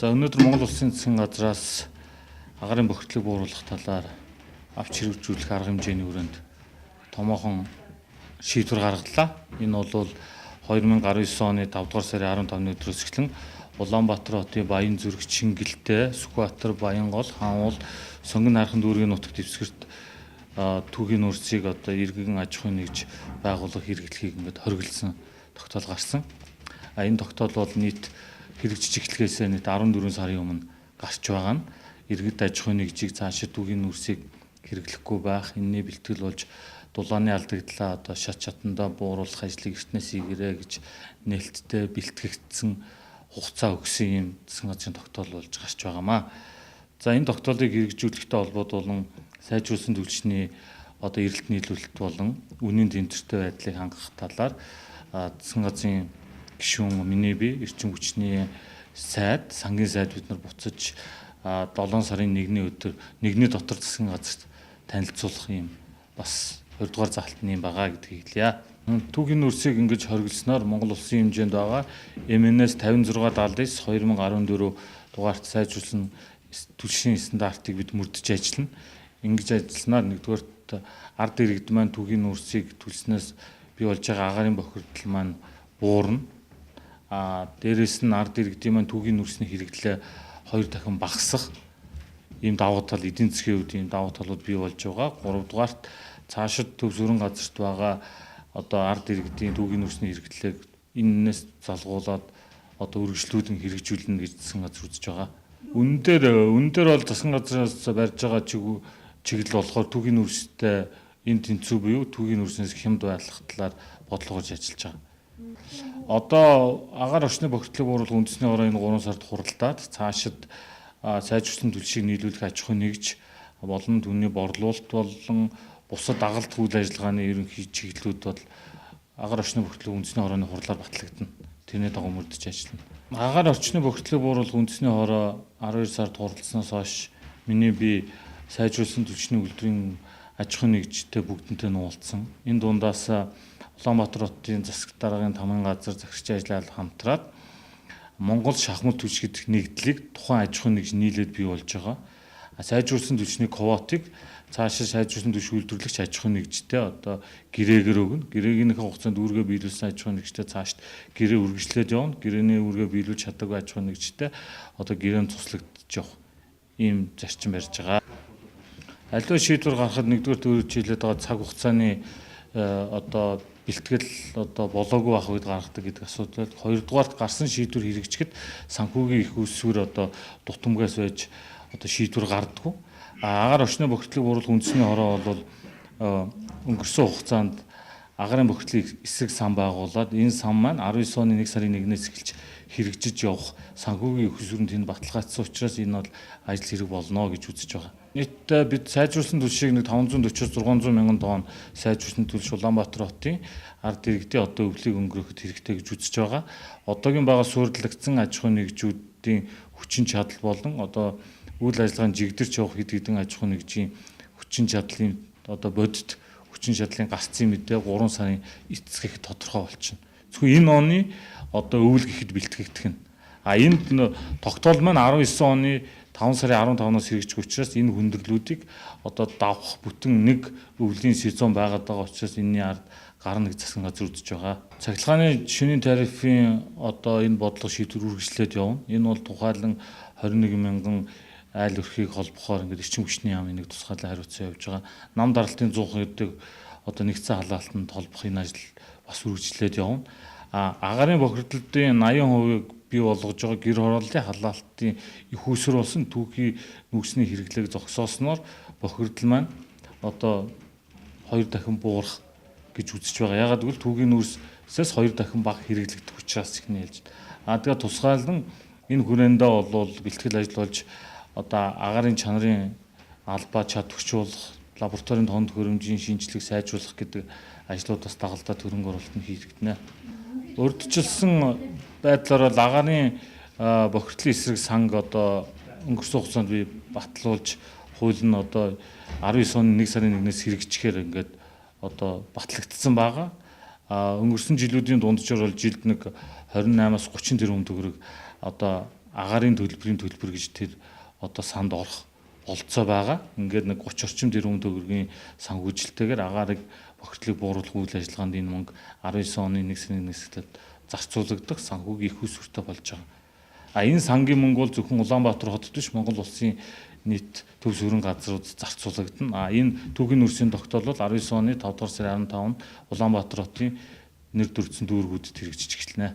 За, өнөөдөр Монгол Улсын засгийн газраас агарын бохирдлыг бууруулах талаар авч хэрэгжүүлэх арга хэмжээний хүрээнд томоохон шийдвэр гаргалаа. Энэ бол 2019 оны 5 дугаар сарын 15-ны өдрөөс эхлэн Улаанбаатар хотын Баянзүрэг, Чингэлтэй, Сүхбаатар, Баянгол, Хаануул, Сонгон найрхан дүүргийн нутагт дэвсгэрт түүхийн нүүрсийг одоо иргэн аж ахуйн нэгж байгуулах хэрэглэхийг ингээд хориглосон тогтоол гарсан. А энэ тогтоол бол нийт хэрэгжиж эхлэхээс нийт 14 сарын өмнө гарч байгаа нь иргэд аж ахуйн нэгжийг цаашид түүхийн нүүрсийг хэрэглэхгүй байх, энэний бэлтгэл болж дулааны алдагдлаа одоо шат шатандаа бууруулах ажлыг эртнээс хийгэрэй гэж нээлттэй бэлтгэгдсэн хугацаа өгсөн юм засгийн газрын тогтоол болж гарч байгаамаа. За, энэ тогтоолыг хэрэгжүүлэхтэй холбоотолон сайжруулсан түлшний одоо эрэлт нийлүүлэлт болон үнийн тэнцвэртэй байдлыг хангах талаар засгийн газрын гишүүн миний би эрчим хүчний сайд, сангийн сайд бид нар буцаж 7 сарын 1-ний өдөр нэгний дотор засгийн газарт танилцуулах юм бас 20 дугаар заалтны юм байгаа гэдгийг хэлье. Түүхийн нүүрсийг ингэж хориглосноор Монгол Улсын хэмжээнд байгаа MNS 5679 2014 дугаарт сайжруулсан түлшний стандартыг бид мөрдөж ажиллана. Ингэж ажилласнаар нэгдүгээрт ард иргэд маань түүхийн нүүрсийг төлснөөс бий болж байгаа агарын бохирдол маань буурна. А дээрэс нь ард иргэдийн маань түүхийн нүүрсний хэрэглээ 2 дахин багасах ийм давуу тал, эдийн засгийн хувьд ийм давуу талууд бий болж байгаа. Гуравдугаарт цаашид төв сүрэн газарт байгаа одоо ард иргэдийн түүхийн нүүрсний хэрэглээг энэнээс залгуулад одоо үргэлжлүүлэн хэрэгжүүлнэ гэж засгийн газар үзэж байгаа. Үнэн дээр бол засгийн газраас барьж байгаа чиглэл болохоор түүхийн нүүрстэй энэ тэнцүү буюу түүхийн нүүрснээс хямд байлгах талаар бодлогож ажиллаж байгаа. Одоо агаар орчны бохирдлыг бууруулах үндэсний хороо энэ 3 сард хуралдаад цаашид сайжруулсан түлшийг нийлүүлэх аж ахуйн нэгж болон түүний борлуулалт болон бусад дагалдах үйл ажиллагааны ерөнхий чиглэлүүд бол агаар орчны бохирдлын үндэсний хорооны хурлаар батлагдана. Тэрний дагуу мөрдөж ажиллана. Агаар орчны бохирдлыг бууруулах үндэсний хороо 12 сард хуралдсанаас хойш миний би сайжруулсан түлшний үйлдвэрийн аж ахуйн нэгжтэй бүгдэнтэй нь уулзсан. Энэ дундаас Улаанбаатар хотын засаг даргын тамгын газар захирчийн ажлаар хамтраад Монгол шахмал түлш гэдэг нэгдлийг тухайн аж ахуйн нэгж нийлээд бий болж байгаа. Сайжруулсан түлшний квотыг цаашаа сайжруулсан түлш үйлдвэрлэгч аж ахуйн нэгжтэй одоо гэрээгээр өгнө. Гэрээгийнхээ хугацаанд үүргээ биелүүлсэн аж ахуйн нэгжтэй цаашд гэрээ үргэлжлээд явна. Гэрээний үүргээ биелүүлж чадаагүй аж ахуйн нэгжтэй одоо гэрээнд туслагдаж явах ийм зарчим барьж байгаа. Аливаа шийдвэр гаргахад нэгдүгээр төрөж хэлээд байгаа цаг хугацааны одоо бэлтгэл одоо болоогүй байх үед гаргадаг гэдэг асуудал. Хоёрдугаарт гарсан шийдвэр хэрэгжихэд санхүүгийн их үүсвэр одоо дутамгаас байж одоо шийдвэр гардаггүй. Агаар орчны бохирдлыг бууруулах үндэсний хороо бол өнгөрсөн хугацаанд агарын бохирдлыг эсрэг сан байгуулад энэ сан маань 19 оны 1 сарын 1-ээс эхэлж хэрэгжиж явах санхүүгийн их үүсвэр нь тэнд баталгаажсан учраас энэ бол ажил хэрэг болно гэж үзэж байгаа. Нийтдээ бид сайжруулсан түлшийг нэг 540-оос 600 мянган тонн сайжруулсан түлш Улаанбаатар хотын ард иргэдийн одоо өвлийг өнгөрөхөд хэрэгтэй гэж үзэж байгаа. Одоогийн байгаа суурилагдсан аж ахуйн нэгжүүдийн хүчин чадал болон одоо үйл ажиллагаанд жигдэрч явах хэд хэдэн аж ахуйн нэгжийн хүчин чадлын одоо бодит хүчин чадлын гарцын мэдээ 3 сарын эцэс гэх тодорхой болчихно. Зөвхөн энэ оны одоо өвөл гэхэд бэлтгэгдэх нь. А энд тогтоол маань 19 оны 5 сарын 15-наас хэрэгжих учраас энэ хүндрэлүүдийг одоо давах бүтэн нэг өвлийн сезон байгаад байгаа учраас энэний ард гарна гэж засгийн газар үзэж байгаа. Цахилгааны шөнийн тарифын одоо энэ бодлого шийдвэр үргэлжлээд явна. Энэ бол тухайлан 21 мянган айл өрхийг холбохоор ингээд эрчим хүчний яамын нэг тусгаарлан хариуцсан явж байгаа. Нам даралтын 100 гэдэг одоо нэгдсэн халаалтанд холбох энэ ажил бас үргэлжлээд явна. А агарын бохирдлын 80%-ыг бий болгож байгаа гэр хорооллын халаалтын их үүсвэр болсон түүхий нүүрсний хэрэглээг зогсоосноор бохирдол маань одоо 2 дахин буурах гэж үзэж байгаа. Ягаад гэвэл түүхийн нүүрсээс 2 дахин бага хэрэглэгдэх учраас ихний хэлж. А тэгээ тусгаарлан энэ хүрээндээ бол бэлтгэл ажил болж одоо агарын чанарын албаа чадварчуулах, лабораторийн тоон төхөөрөмжийн шинжлэх сайжруулах гэдэг ажлууд бас дагалдаа хөрөнгө оруулалт нь хийгдэнэ. Урьдчилсан байдлаар бол агарын бохирдлын эсрэг санг одоо өнгөрсөн хугацаанд би батлуулж хууль нь одоо 19 оны 1 сарын 1-ээс хэрэгжихээр ингээд одоо батлагдсан байгаа. А өнгөрсөн жилүүдийн дунджаар бол жилд нэг 28-аас 30 тэрбум төгрөг одоо Агаарын төлбөрийн төлбөр гэж тэр одоо санд орох болцоо байгаа. Ингээд нэг 30 орчим тэрбум төгрөгийн санхүүжилттэйгээр агаарыг бохирдлыг бууруулах үйл ажиллагаанд энэ мөнгө 19 оны 1 сарын 1-нд зарцуулагдах санхүүгийн их усвэртэй болж байгаа. А энэ сангийн мөнгө бол зөвхөн Улаанбаатар хотод биш, Монгол улсын нийт төв сүрэн газрууд зарцуулагдана. А энэ түүхийн нүрсийн тогтоол бол 19 оны 5 дугаар сарын 15-нд Улаанбаатар хотын нэр дүрдсэн дүүргүүдэд хэрэгжиж эхэлнэ.